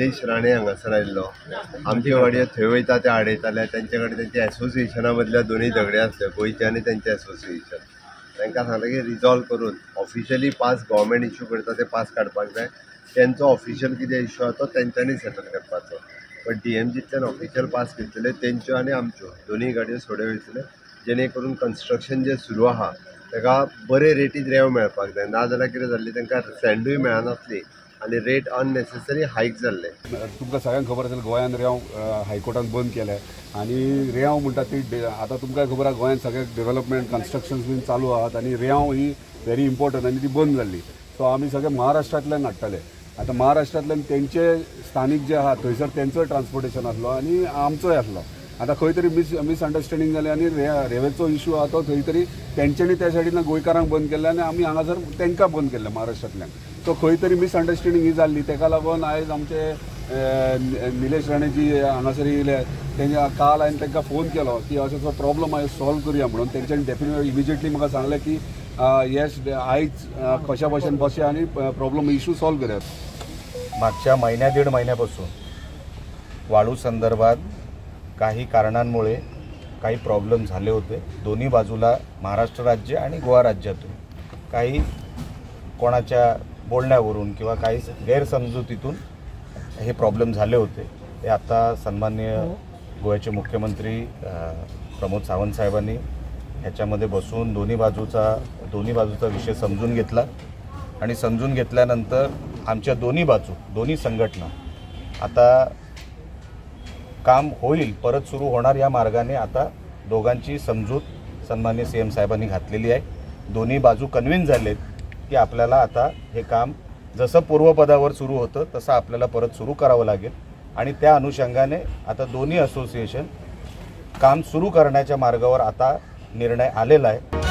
निलेश राणे हांगासर आयिल्लो. आमचे गाडयो थंय वयता ते आडयताले. तेंचे कडेन तेंच्या एसोसिएशना मदल्या दोनूय झगडे आसले, गोंयचे आनी तेंचे एसोसिएशन. तांकां सांगलें की रिजॉल्व करून ऑफिशियली पास गव्हर्मेंट इश्यू करता ते पास काडपाक जाय. तेंचो ऑफिशियल कितें इश्यू आसा तो तेंच्यांनी सेटल करपाचो. बट डीएमजींतल्यान ऑफिशियल पास घेतलेले तेंच्यो आनी आमच्यो दोनूय गाडयो सोडे वयतले, जेणे करून कन्स्ट्रक्शन जें सुरू आहा ताका बरे रेटीन रेंव मेळपाक जाय. नाजाल्यार कितें जाल्लें, तांकां सँडूय मेळनासली आनी रेट अननेसेसरी हायक जाल्ले. तुमकां सगळ्यांक खबर आसेल गोंयान रेंव हायकोर्टान बंद केले आनी रेंव म्हणटा ती आतां तुमकां खबर आसा गोंयान सगळे डेव्हलपमेंट कन्स्ट्रक्शन्स बीन चालू आहात आनी रेंव ही व्हेरी इम्पॉर्टंट आनी ती बंद जाल्ली. सो आमी सगळे महाराष्ट्रांतल्यान हाडटाले. आतां महाराष्ट्रांतल्यान तेंचे स्थानीक जे आहा थंयसर तेंचोय ट्रान्सपोर्टेशन आसलो आनी आमचोय आसलो. आतां खंय तरी मिसअंडरस्टँडींग जालें आनी रेंवेचो इशू आहा तो खंय तरी तेंच्यांनी त्या सायडीन गोंयकारांक बंद केल्लें आनी आमी हांगासर तांकां बंद केल्लें महाराष्ट्रांतल्यान. सो खंय तरी मिसअंडरस्टँडींग ही जाल्ली. तेका लागून आयज आमचे निलेश राणे जी हांगासर येयले तेंच्या काल हांवें तांकां फोन केलो की असो असो प्रॉब्लम आयज सॉल्व करुया म्हणून. तेंच्यांनी डेफिनेटली इमिजिएटली म्हाका सांगलें की येस आयज कशा भशेन बसया आनी प्रॉब्लम इशू सॉल्व करुया. मागच्या महिन्या दीड महिन्यापासून वाळू संदर्भात काही कारणांमुळे काही प्रॉब्लेम झाले होते. दोन्ही बाजूला महाराष्ट्र राज्य आणि गोवा राज्यातून काही कोणाच्या बोलण्यावरून किंवा काही गैरसमजुतीतून हे प्रॉब्लेम झाले होते. ते आता सन्माननीय गोव्याचे मुख्यमंत्री प्रमोद सावंत साहेबांनी ह्याच्यामध्ये बसून दोन्ही बाजूचा विषय समजून घेतला आणि समजून घेतल्यानंतर आमच्या दोन्ही बाजू दोन्ही संघटना आता काम होईल, परत सुरू होणार या मार्गाने आता दोघांची समजूत सन्माननीय सीएम साहेबांनी घातलेली आहे. दोन्ही बाजू कन्व्हिन्स झालेत की आपल्याला आता हे काम जसं पूर्वपदावर सुरू होतं तसं आपल्याला परत सुरू करावं लागेल आणि त्या अनुषंगाने आता दोन्ही असोसिएशन काम सुरू करण्याच्या मार्गावर आता निर्णय आलेला आहे.